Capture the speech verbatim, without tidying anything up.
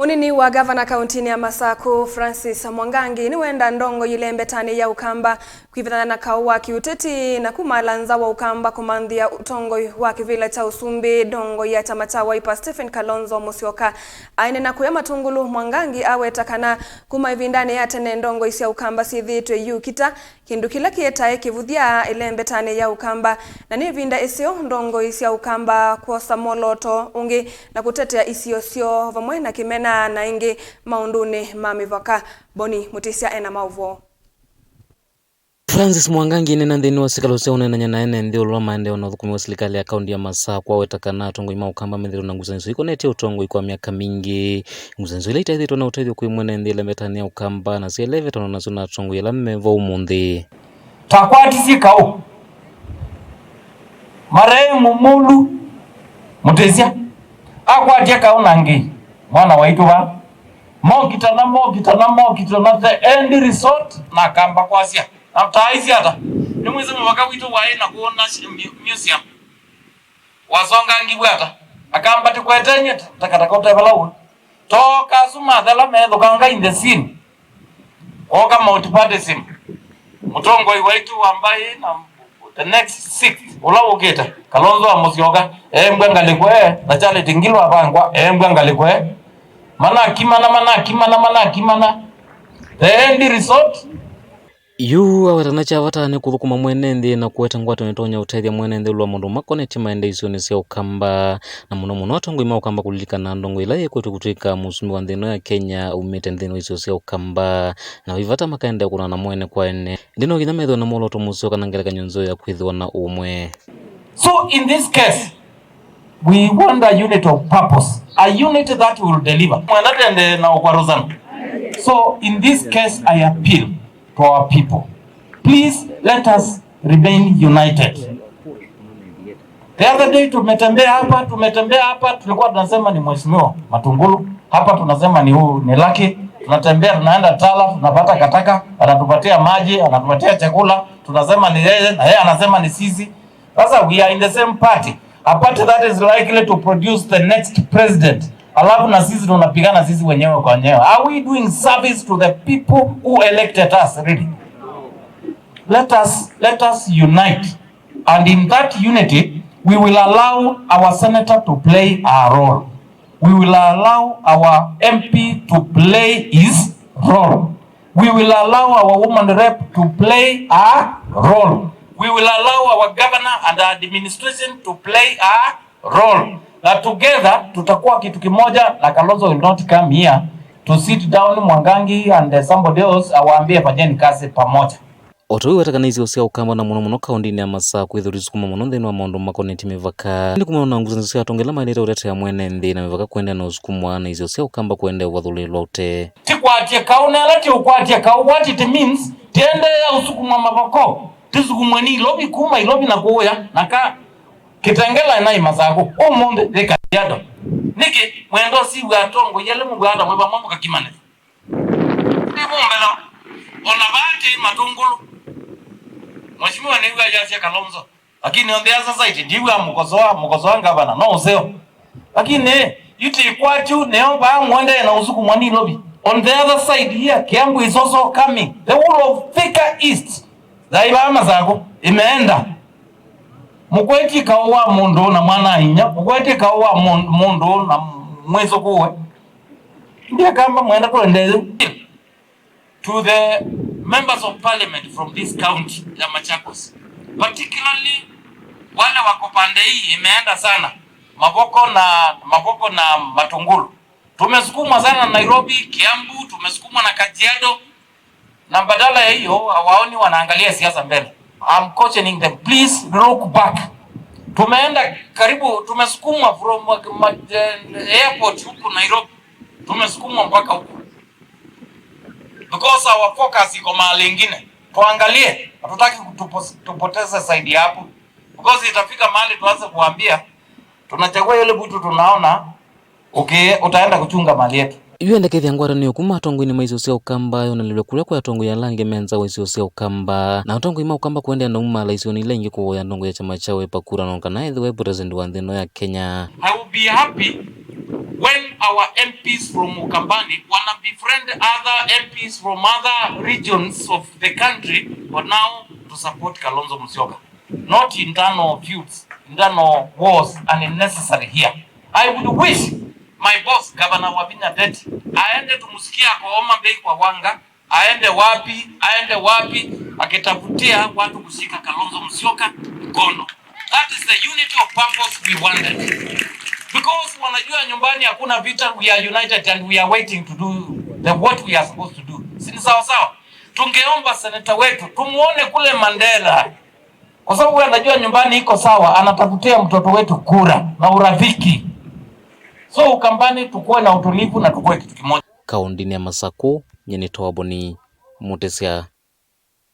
Mũnini wa ngavana kauntinĩ ya Masaku, Francis Mwangangi, nĩwenda ndongoi ilembetanĩ ya Ũkamba kwĩvĩthana na kaũ wa kĩũteti na kumala nza wa Ũkamba kũmanthĩa ũtongoi wa kĩvĩla kya ũsumbĩ, ndongoi ya kyama kya Wiper, Stephen Kalonzo Musyoka. Aineena kũya Matungulu, Mwangangi aweta kana kuma ĩvindanĩ ya tene ndongoi sya Ũkamba syĩthĩĩtwe iũkita, kĩndũ kĩla kĩetae kĩvũthya ĩlembetanĩ ya Ũkamba, na nĩ ĩvinda ĩseo ndongoi sya Ũkamba kwosa mwolooto ũngĩ na kũtetea isio syoo vamwe na kĩmena na ĩngĩ maũndũnĩ ma mĩvaka. Boni Mũtĩsya ena maũvoo. Francis Mwangangi aineena nthĩnĩ wa sikalo sya ũneenany'a na ene nthĩ ũlũ wa maendeeo na ũthũkũmi wa silikalĩ ya kaunti ya Masakũ, aweta kana atongoi ma Ũkamba methĩĩtwe na ngusanĩsyo ikonetye ũtongoi kwa myaka mingĩ. Ngusanĩsyo ila itaĩthĩtwe na ũtethyo kwĩ mwene nthĩ ĩlembetanĩ ya Ũkamba na syaĩle ĩvetanwa nasyo na atongoi ala me vo ũmũnthĩ. Twakwatisye kaũ. Marehemu Mũlu Mũtĩsya akwatya kaũ na Ngei, mwana waitũ va. Mokitana, mokitana, mokitana, the end result, na Akamba kwasya. Na taaisye ata? Nĩmwĩsĩ mũvaka witũ waĩ na kũũ na shi-, mu-, museum. Wasongangiw'e ata? Akamba tũkweteny'e takataka ũte vala ũĩ. Tooka asu mathela methũkanga in the scene. Kwoka multipartyism. Mũtongoi waitũ wa mbaĩ na the next six, ũla ũkĩte, Kalonzo wa Musyoka, eembwa ngalĩko e, na Charity Ngilu avangwa, eembwa ngalĩko e. Manakimana, manakimana, manakimana. The end result, Yu aweta kana kya vata nĩ kũthũkũma mwene nthĩ na kũete ngwatanĩo ĩtonya ũtethya mwene nthĩ ĩũlũ wa maũndũ makonetye maendeeo isionĩ sya Ũkamba, na mũno mũno atongoi ma Ũkamba kũlilikana ndongoi ĩla yĩkwetwe kũtw'ĩka mũsumbĩ wa nthĩ ĩno ya Kenya aumĩte nthĩnĩ wa isio sya Ũkamba, na vai vata makaendeea kũnana mwene kwa ene. Ĩndĩ no nginya methĩwe na mwolooto mũseo kana ngelekany'o nzeo ya kwĩthĩwa na ũmwe. So in this case, we want a unity of purpose, a unity that will deliver. Mwenda tende na ũkwaruzana. So in this case, I appeal to our people. Please let us remain united. The other day tumetembea hapa, tumetembea hapa, tulikuwa tunasema ni Mheshimiwa Matungulu, hapa tunasema ni huu, ni Lucky, tunatembea, tunaenda Tala, tunapata takataka, anatupatia maji, anatupatia chakula, tunasema ni yeye, na yeye anasema ni sisi. Sasa we are in the same party, a party that is likely to produce the next president. Alafu na sisi tunapigana sisi wenyewe kwa wenyewe. Are we doing service to the people who elected us, really? Let us, let us unite. And in that unity, we will allow our senator to play our role. We will allow our M P to play his role. We will allow our woman rep to play her role. We will allow our governor and our administration to play her role. Na together tutakuwa kitu kimoja, na Kalonzo will not come here to sit down Mwangangi and, uh, somebody else awaambie fanyeni kazi pamoja. O ta ũu wetĩkana isio sya Ũkamba na mũno mũno kaũndĩnĩ ya Masakũ kwĩthĩwa isukuma mũno nthĩnĩ wa maũndũ makonetye mĩvaka. Nĩ kumana na ngusanĩsyo sya atongoi ala maĩlĩte ũtetea mwene nthĩ na mĩvaka kũendeea na ũsukumwa na isio sya Ũkamba kũendeea ũvathũlĩlwa ũtee. Tikwatye kaũ, na ĩla tiũkwatya kaũ, what it means, tiendeea ũsukumwa mavoko, tisukumwe nĩ Ilovi, kuma Ilovi na kũũya, na ka Kitengela na Masakũ, ũmũnthĩ yĩ Kajiado. Nĩkĩ mwenda ũsiw'a atongoi ala mũw'aa ta mwĩ vamwe mũkakimanĩla? Nĩ mũmbela, o na vaa tĩ Matungulu. Mheshimiwa nĩw'a yasya Kalonzo. Lakini on the other side, ndiw'a mũkosoa, mũkosoa ngavana, no ũseo. Lakini, yu ti kwakyu, nĩyo vaa mũendee na ũsukumwa nĩ Ilovi. On the other side here, Kiambu is also coming. The whole of Thika East, thai vaa Masakũ, imeenda. Mũkwetye kaũ wa mũndũ na mwana-a-inyia, mũkwetye kaũ wa mũ-, mũndũ na mwĩsũkũũe. Ndiakamba mwenda tũendee yu. To the members of parliament from this county ya Machakos, particularly wale wako pande hii, imeenda sana Mavoko na, Mavoko na Matungulu. Tumesukumwa sana na Nairobi, Kiambu, tumesukumwa na Kajiado, na badala ya hiyo hawaoni wanaangalia siasa mbele. I'm cautioning them, please look back. Tumeenda karibu, tumesukumwa from ma-, ma-, eh, airport huku Nairobi, tumesukumwa mpaka huku. Because our focus iko mahali ingine. Tuangalie, hatutaki tupos-, tupoteze side ya hapo. Because itafika mahali tuanze kuambia, tunachagua yule mtu tunaona, okay, utaenda kuchunga mali yetu. Yu endekethya ngwatanĩo kuma atongoinĩ ma isio sya Ũkamba yonelelwe kũla kwĩ atongoi ala angĩ me nza wa isio sya Ũkamba, na atongoi ma Ũkamba kũendeea na umala isionĩ ila ingĩ kũvoya ndongoi ya kyama kya Wiper kura no kana ethĩwe president wa nthĩ ĩno ya Kenya. I will be happy when our M Ps from Ukambani wana befriend other M Ps from other regions of the country, but now to support Kalonzo Musyoka. Not internal feuds, internal wars unnecessary here. I would wish my boss, Governor Wavinya Ndeti, aende tumusikie ako Homa Bay kwa Wanga, aende wapi, aende wapi, akitafutia watu kushika Kalonzo Musyoka mkono. That is the unity of purpose we wanted. Because wanajua nyumbani hakuna vita, we are united and we are waiting to do the, what we are supposed to do. Si ni sawa sawa? Tungeomba seneta wetu, tumuone kule Mandera. Kwa sababu wewe anajua nyumbani iko sawa, anatafutia mtoto wetu kura na urafiki. So Ukambani tukuwe na utulivu na tukuwe kitu kimoja. Kaũndĩnĩ ya Masakũ, nyie nĩ Toboni Mũtĩsya.